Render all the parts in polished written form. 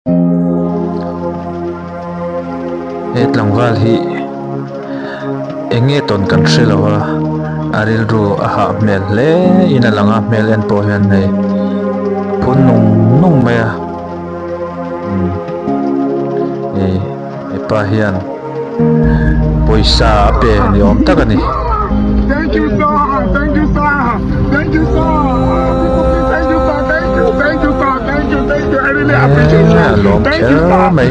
He tlangval hi eng nge tawn kan hre lo a, a rilru a hah hmel hle in a lang a, hmel en pawh hian hei a phun nung nung mai a, umm hei hepa hian pawisa a pe ni awm tak a ni. Eee a lawm kher mai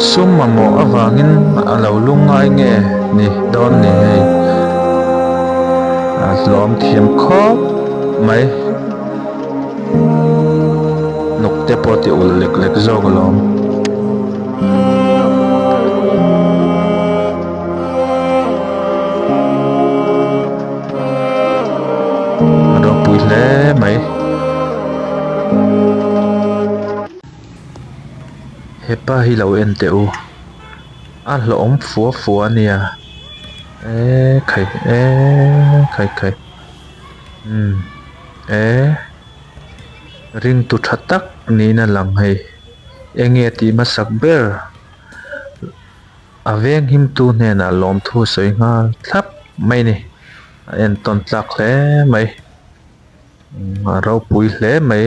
sum mamawh avangin a lo lungngai nge ni dawn ni hei a hlawm thiam khawp mai. Hnuk te pawh ti ulh lek lek zawk alawm. A ropui hle mai. Hepa hi lo en teh u. A hlawhawm fua fua a nia. Eee khai eee khai khai umm. E ringtu tha tak niin a lang hei enge tih hmasak ber a veng himtu hnenah lawmthu sawi nghal thlap mai a ni a entawn tlak hle mai a ropui hle mai.